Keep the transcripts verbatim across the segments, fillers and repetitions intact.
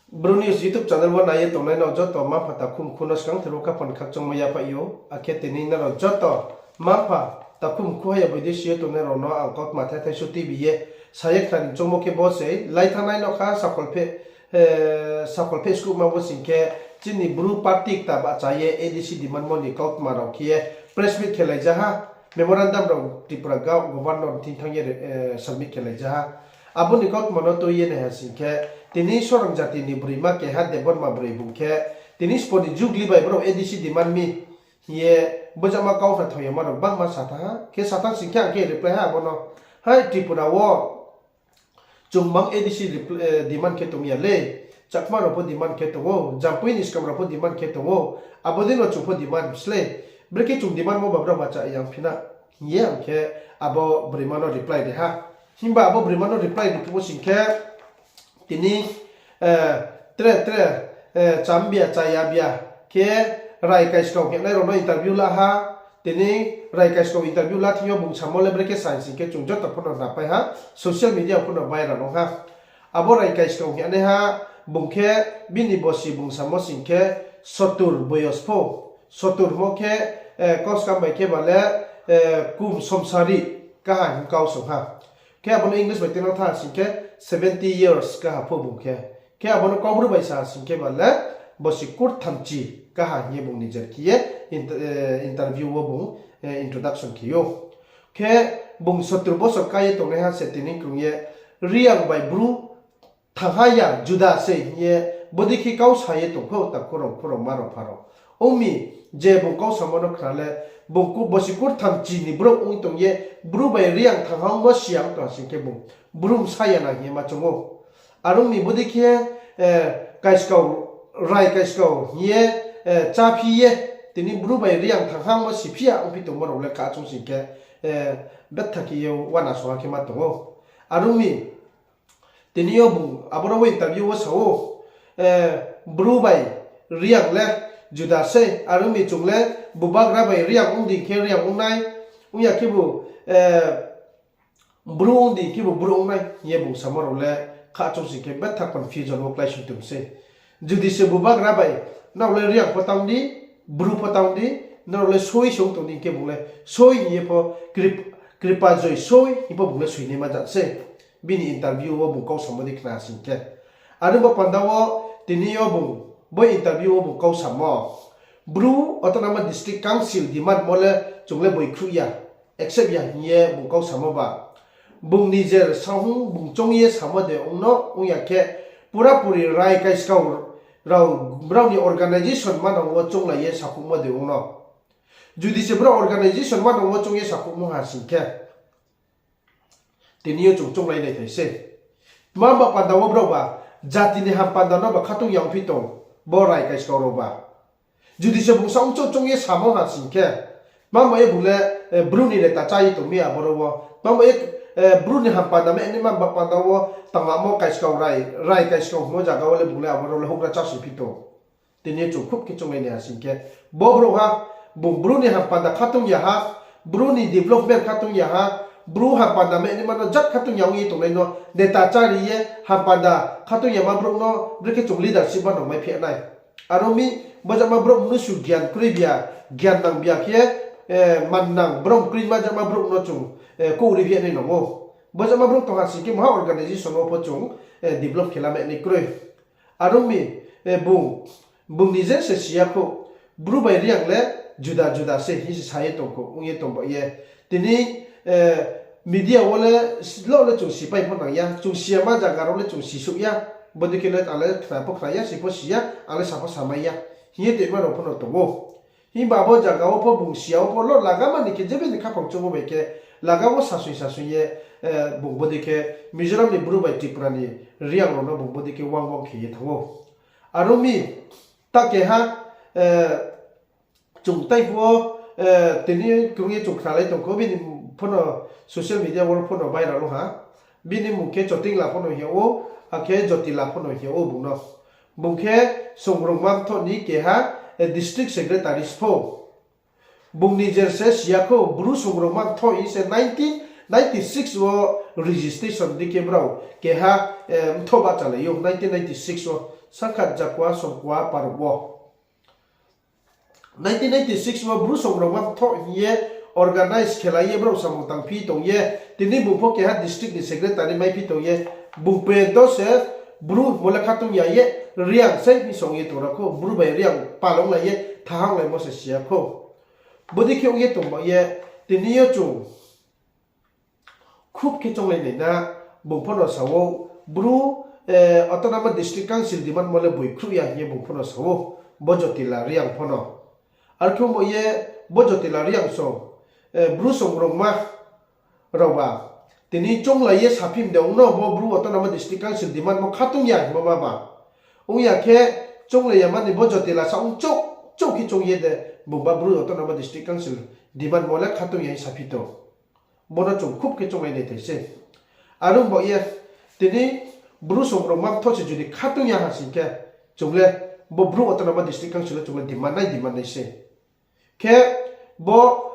Bru News YouTube channel wo nai ye tongnai nrao joto mma-mpha takhu mkhu no skangther wo khaphang khakchangmo yaphaih ou. Akhe tini nrao joto mma-mpha takhu mkhu haya boidesi ye tongnai rao no ang kautma thai thai su T V ye sa ye khnari choungmo khe bo sei, lai thanngnai no kha sakol pheh, eh, sakol pheh skuhma bo sing khe chini Bru party kta bahcha ye A D C demand mo ni kautma rao khe ye press meet khelai ja ha, memorandum rao Tripura ga-, governor thing thanng ye, eh, submit khelai ja ha. Abo ni kautma no tui ye naiha sing khe, tini sorang jati ni broima keha Debbarma broi bung khe, tini spo ni jugli bai brao A D C demand mi hing ye bojama kau kha thoi yama rao bangma sa thanng ha, khe sa thanng sing khe ang khe reply ha abo no, hai Tripura wo chung mang A D C repl-, eh, demand khe tong ya le, Chakma rao pho demand khe tong ou, Jampui ni skam rao pho demand khe tong ou, abo dei no chung pho demand slei, brekhe chung demand mo ba brao ma cha yang phi na, hing ye ang khe abo broima no reply ri ha. Himba abo broima no reply ri phuh wo sing khe, tini, eh, tre tre, eh, cham bia, chaya bia, khe Rai Kaiskau hing nai rao no interview la ha, tini Rai Kaiskau interview la thing yo bung samo le brekhe sa sing khe chung joto pho no hnapai ha, social media pho no viral ong ha. Abo Rai Kaiskau hing nai ha, bung khe bini bosi bung samo sing khe sotur boyos pho, sotur mo khe, eh, kau skam bai khe ba le, eh, kum somsari kaha hing kau song ha. Khe abo no English bai tei no tha sing khe seventy years kaha pho bung khe. Khe abo no Kaubru bai sa sing khe ba le bosi kurthamchi kaha hing ye bung nijer khe ye int-, eh, interview wo bung, eh, introduction khe ou. Khe bung sotur bosor ka ye tongnaiha se tini krung ye Reang bai Bru thangha ya, juda se hing ye bodei khe kau sa ye tong pho, takhu rao, khurao, ma rao, pha rao. Ong mi, je bung kau samo no khna le, bung ku-, bosi kurthamchi ni brouh ong tong ye, Bru bai Reang thangha ongmo si ya ong tong ha sing khe bung Bru bsa ya na hing ye ma choung ou. Are ong mi bodei khe, eh, Kaiskau, Rai Kaiskau hing ye, eh, cháphi ye, tini Bru bai Reang thangha ongmo siphi ya ongphi tongmo rao le kha choung sing khe, eh, betha khe ye uana songha khe ma tong ou. Are ong mi, tini yo bung aboro wo interview wo sa ou, eh, Bru bai Reang le juda sei, are ong mi chung le bubagra bai Reang ong di khe Reang ong nai, ong ya khebu, eh, Bru ong di khebu Bru ong nai hing ye bung samo rao le kha choung sing khe betha confusion wo kláising tong sei. Judi se bubagra bai, nrao le Reang pho tang di, Bru pho tang di, nrao le soi se ong tong di hing khe bung le soi hing ye pho, Krip-, Kripajoi soi hing pho bung le soinaima jat sei. Bini interview wo bung kau samo dei khna sing khe. Are ong ba panda wo tini yo bung, bo interview wo bung kau samo, Bru Autonomous District Council demand mo le chung le boikhruh ya, accept ya hing ye bung kau samo ba. Bung nijer sahung bung choung ye samo de ong no ong ya khe, pura puri Rai Kaiskau rao brao ni organization manang wo chounglai ye sakhouhmo de ong no. Judi se brao organization manang wo choung ye sakhouhmo ha sing khe, tini yo chung chounglai nai thai sei. Tma ba panda wo brao ba, jati ni ham panda no ba khatung ya ongphi tong, bo Rai Kaiskau rao ba. Judi se bung saong choung choung ye samo ha sing khe, tma ba ye bung le, eh, Bru ni neta chá ye tong mi aboro wo. Tma ba ye, eh, Bru ni ham panda ma ni ma ba panda wo tangamo Kaiskau Rai, Rai Kaiskau hingmo zaga wo le bung le aboro le houhgra chá siphi tong. Tini chung khub khe chounglai nai ha sing khe, bo brouhha, bung Bru ni ham panda khatung ya ha, Bru ni development khatung ya ha, Bru ham panda ma ni ma no jat khatung ya ong ye tongnai no neta chári ye ham panda khatung yama brouh no brekhe chung leadership ma nang mai phi nai. Are ong mi, bojama brouh mnusu gyan kroi bia, gyan nang bia khe, eh, man nang brouh kroi ma jama brouh no chung, eh, kouhri phi nai nang ou. Bojama brouh tong ha sing khe maha organization wo pho chung, eh, develop khe la mai nai kroi. Are ong mi, eh, bung, bung nije se si ya khou, Bru bai Reang le juda juda se hing se sa ye tong khou, ong ye tong ba ye. Tini, eh, media wo le, lo le chung sipai pho nang ya, chung si yama zaga rao le chung sisouh ya, bodei khe le ang le khna pho khna ya, si pho si ya, ang le sa pho samai ya, hing ye toima rao pho no tong ou. Himba abo zaga wo pho bung si ya wo pho lo lagama ni khe jebe ni khaphang choungmo bai khe, laga wo sasoing sasoing ye, eh, bung bodei khe Mizoram ni Bru bai Tripura ni Reang rao no bung bodei khe wang wang khe ye thanng ou. Are ong mi, ta keha, eh, chung tai phuh wo, eh, tini krung ye chung khnalai tong khou, bini pho no social media wo pho no viral ong ha. Bini mmung khe Chotingla pho no hing yag ou, akhe Jotila pho no hing yag ou bung no. Bung khe Songrongma mthoh ni keha, eh, district secretary se pho. Bung nijer se si ya khou, Bru Songrongma mthoh hing se nineteen ninety six wo registration di khe brao keha mthoh bahchalai ou nineteen ninety six wo, sakhat jakua songkua paruk wo. Nineteen ninety six wo Bru songrongma mthoh hing ye organize khelai ye brao samung tangphi tong ye, tini bung pho keha district ni secretary maiphi tong ye, bung pento se Bru hingmo le khatung ya ye, Reang se hing song ye tong ra khou, Bru bai Reang palonglai ye thahannglaimo se si ya khou. Bodei khe ong ye tongba ye, tini yo chung khub khe chounglai nai na, bung pho no sa ou, Bru Autonomous District Council demand mo le boi khruh ya hing ye bung pho no sa ou, bo Jotila Reang pho no. Arkhe bo ye, bo Jotila Reang song, Bru songrongma rao ba, tini chounglai ye saphi mde ong no bo Bru Autonomous District Council demand mo khatung ya hingmo ma ba. Ong ya khe chounglai ya mani bo Jotila sa ong chouh, chouh khe choung ye de, bung ba Bru Autonomous District Council demand mo le khatung ya hing saphi tong. Bo no chung khub khe chounglai nai thai se. Are ong ba ye, tini Bru songrongma mthoh se judi khatung ya ha sing khe, chung le bo Bru Autonomous District Council le chung le demand nai, demand nai se. Khe bo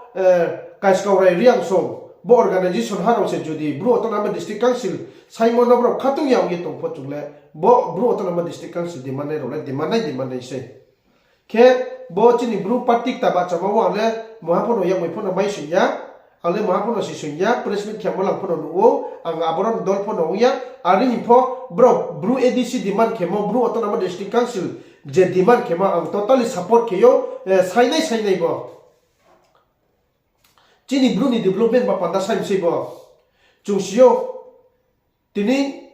Kaiskau Rai Reang song, bo organization ha rao se judi Bru Autonomous District Council saimo no brao khatung ya ong ye tong pho chung le, bo Bru Autonomous District Council demand nai rao le demand nai, demand nai se. Khe bo chini Bru party kta bahchama wo ang le mungha pho no yakmai pho no mai sing ya, ang le mungha pho no si sing ya, press meet khemo lang pho no nuh ou, ang aboro ni dol pho no ong ya, are hing pho brao Bru A D C demand khemo, Bru Autonomous District Council je demand khemo ang totally support khe ou, sainai sainai bo. Chini Bru ni development ba panda saimsei bo. Chung si ou, tini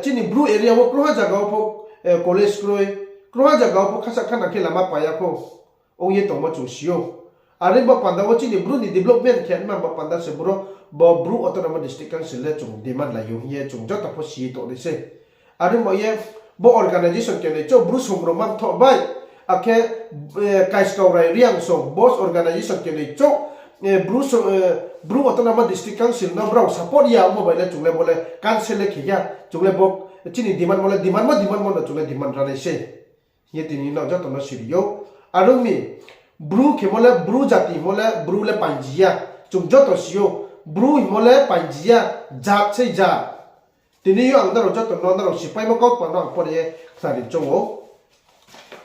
chini Bru area wo krungha zaga wo pho college kroi, krungha zaga wo pho khasa khana khe lama paya pho ong ye tongmo chung si ou. Are ba panda wo chini Bru ni development khe ma ba panda se boro bo Bru Autonomous District Council le chung demand lai ou hing ye chung joto pho si ye tongnai se. Are ba ye bo organization khe nai chouh Bru songrongma mthoh bai, akhe Kaiskau Rai Reang song bo organization khe nai chouh Bru Autonomous District Council no brao support ya ongmo bai le chung le bo le cancel le khe ya, chung le bo chini demand mo le demand mo, demand mo no chung le demand ra nai se. Hing ye tini no joto no siri ou. Are ong mi, Bru khemo le, Bru jati hingmo le, Bru le painji ya. Chung joto si ou, Bru hingmo le painji ya, jat sei jat. Tini yo ang nrao joto no, nrao sipaimo kautma no ang pore ye khnari choung ou.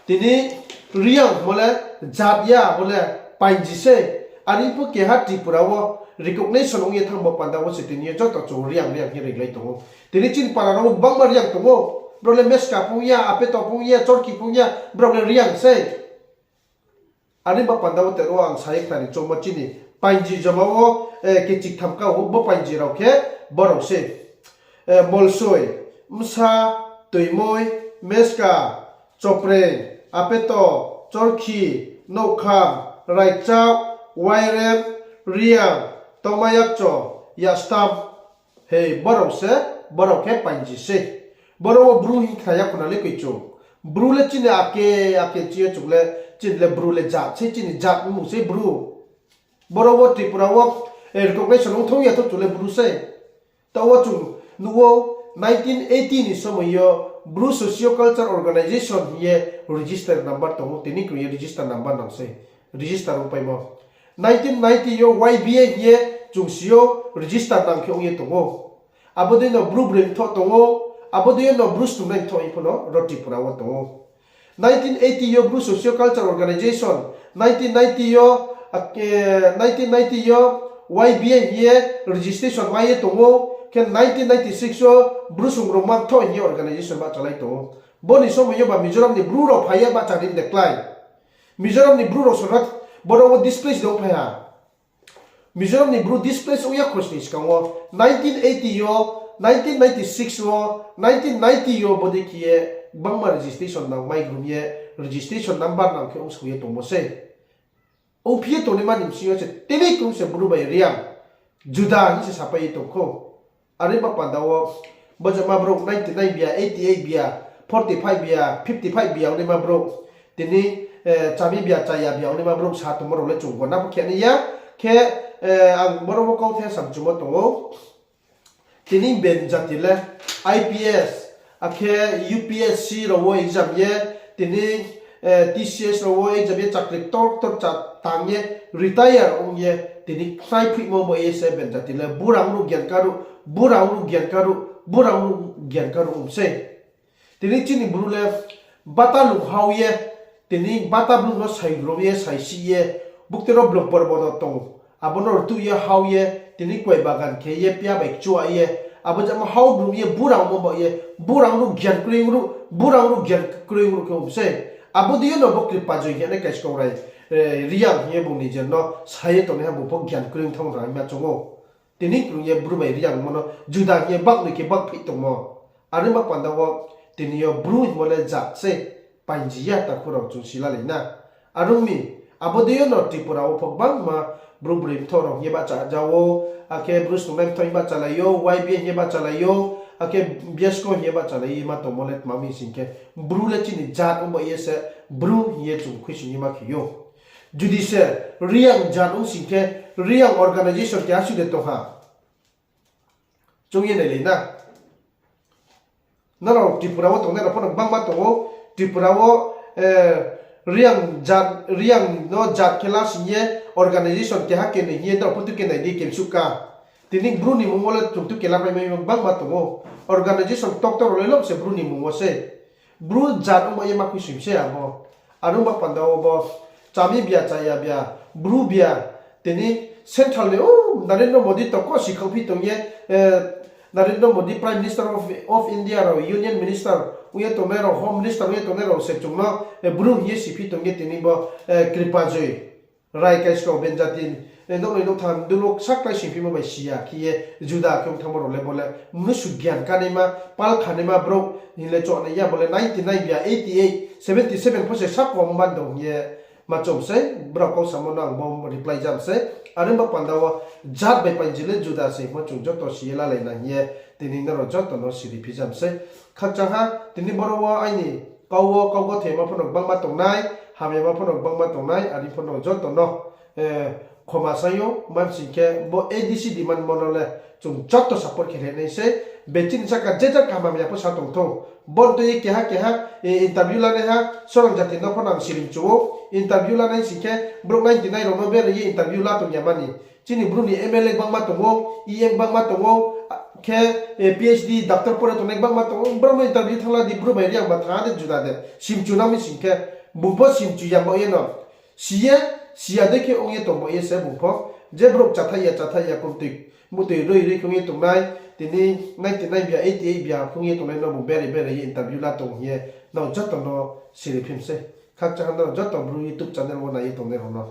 Tini Reang hingmo le jat ya, bo le painji sei. Are pho keha Tripura wo recognition ong ye thanng bo panda wo se tini yo joto chung Reang, Reang hing ye ringlai tong ou. Tini chini para rao wo gbangma Reang tong ou. Brao le Meska phung ya, Apeto phung ya, Chorki phung ya, brao le Reang sei. Are ba panda wo tero ang sa ye khnari choungmo chini painji joma wo kechiktham ka ou, bo painji rao khe bo rao se, Molsoi, Msa, Toimoi, Meska, Chopreng, Apeto, Chorki, Nouhkham, Raichak, Wairem, Reang, Tongmayakcho, Yastam, hei, bo rao se, bo rao khe painji sei. Bo rao wo Bru hing khna ya khuna le koi chung. Bru le chini ake, ake chi yo chung le, chini le Bru le jat sei, chini jat mmung sei Bru. Bo rao wo Tripura wo recognition ong thong ya tho chung le Bru sei. Taoh wo chung nuh ou, nineteen eighty ni somoi yo Bru Socio Culture Organization hing ye register number tong ou, tini kroi ye register number nang sei, register ongpaimo. Nineteen ninety yo Y B A hing ye chung si ou register nang khe ong ye tong ou. Abo dei no Bru broi mthoh tong ou, abo dei no Bru snungnai mthoh hing pho no ro Tripura wo tong ou. Nineteen eighty yo Bru Socio Culture Organization, nineteen ninety yo, nineteen ninety yo Y B A hing ye registration mai ye tong ou, khe nineteen ninety six yo Bru songrongma mthoh hing ye organization bahchalai tong ou. Bo ni somoi yo ba Mizoram ni Bru rao phai ye bahcha ri de klái. Mizoram ni Bru rao sorkar, bo rao wo displace de ongphai ha. Mizoram ni Bru displace ong ya khosni skang wo, nineteen eighty yo, nineteen ninety six wo, nineteen ninety yo bodei khe ye gbangma registration nang mai grum ye, registration number nang khe ongsao ye tongmo sei. Ongphi ye tongnaima ni bsing yo se tini krung se Bru bai Reang juda hing se sapai ye tong khou. Are ba panda wo, bo jama brouh ninety nine bia, eighty eight bia, forty five bia, fifty five bia ongnaima brouh, tini chami bia, chaya bia ongnaima brouh sa tongmo rao le chung gona pho khe nai ya. Khe ang boro wo kauthai samchumo tong ou. Tini ben jati le I P S, akhe U P S C rao wo exam ye, tini T C S rao wo exam ye chakri ktor ktor tang ye, retire ong ye, tini khnai phuihmo bo ye se ben jati le burang ruh, gyan ka ruh, Burang ruh gian karuh, burang ruh gian karuh ong sei. Tini chini Bru le bata lung hao ye, tini bata blung no saigrom ye, saisih ye, buktui no blung porbo no tong, abo no rtuh ye hao ye, tini kuai bagan khe ye, pia bai kchua ye, abo jama hao brum ye, burang mo ba ye, burang ruh gian kroing ruh, burang ruh gian kroing ruh khe ong sei. Abo dei yo no bo Kripajoy hing ye nai kaiskau rai, eh, Reang hing ye bung nijer no sa ye tongnaiha bung pho gian kroing thanng rang ma choung ou. Tini krung ye Bru bai Reang mo no juda hing ye bak noi khe bak phih tongmo. Are ong ba panda wo tini yo Bru hingmo le jat se, painji ya takhu rao chung si lalai na. Are ong mi, abo dei yo no Tripura wo pho gbangma Bru broi mthoh rao hing ye bahcha ja ou, akhe Bru snungnai mthoh hing ye bahchalai ou, Y B A hing ye bahchalai ou, akhe BSCO hing ye bahchalai ye ma tongmo le tma mi sing khe, Bru le chini jat ong ba ye se Bru hing ye chung khuisoing ye ma khe ou. Judi se Reang jat ong sing khe, Reang organisation keha suh de tong ha. Choung ye nailai na. Nrao Tripura wo tongnai rao pho no gbangma tong ou. Tripura wo, eh, Reang jat, Reang no jat khe la sing ye organisation keha kenoi hing ye nrao pho tu kenai di kemsuh ka. Tini Bru ni mmung wo le chung tu kelapai mai gbangma tong ou. Organisation doctor rao le lom se Bru ni mmung wo se. Bru jat ong ba ye ma khuisoing se abo. Are ong ba panda wo bo chami bia, chaya bia, Bru bia, tini central ni, o, Narendra Modi to ko si khaoh phi tong ye, eh, Narendra Modi Prime Minister of, of India rao, Union Minister ong ye tongnai rao, Home Minister ong ye tongnai rao se chung no, eh, Bru hing ye si phi tong ye tini bo, eh, Kripajoy Rai kaiskau Benjatin, eh, nouhnoi nouhtham dulok saklái singphimo bai si ya khe ye juda khe ong thanngmo rao le bo le mnusu gian kanaima, pal khanaima brouh hing le chohnai ya, bo le ninety nine bia eighty eight, seventy seven pho se sa kom ban dong hing ye ma chom sei, brao kau samo no ang bo reply jam sei. Are ong ba panda wo jat bai painji le juda se hingmo chung joto si ye lalai na hing ye tini nrao joto no siri phi jam sei. Khakchang ha, tini boro wo aini kau wo kau gothe ma pho no gbangma tongnai, hamya ma pho no gbangma tongnai, are pho no joto no, eh, khoma sai ou, ma sing khe bo A D C demand mo no le chung joto support khe nai sei, bechini saka je ja kaham hamya pho sa tong thou. Bo tui ye keha keha, eh, interview lanaiha, sorang jati no pho no ang siring chu ou, interview lanai sing khe brouh ninety nine rao no bere ye interview la tong ya mani. Chini Bru ni M L A gbangma tong ou, E M gbangma tong ou, khe, eh, P H D doctor pore tongnai gbangma tong ou, brao no interview thanng la di, Bru bai Reang ba thanng de juda de. Simchu nang mi sing khe, bung pho simchu ya bao ye no. Si ye, si ya dei khe ong ye tong bao ye se bung pho. Je brouh chathaih ya, chathaih ya, kumtui, mutui roi roi khe ong ye tongnai, tini ninety nine bia, eighty eight bia khe ong ye tongnai no bung bere bere ye interview la tong hing ye, nrao joto no siri phim sei. Khakchang ha nrao joto Bru YouTube channel wo nai ye tongnai rao no.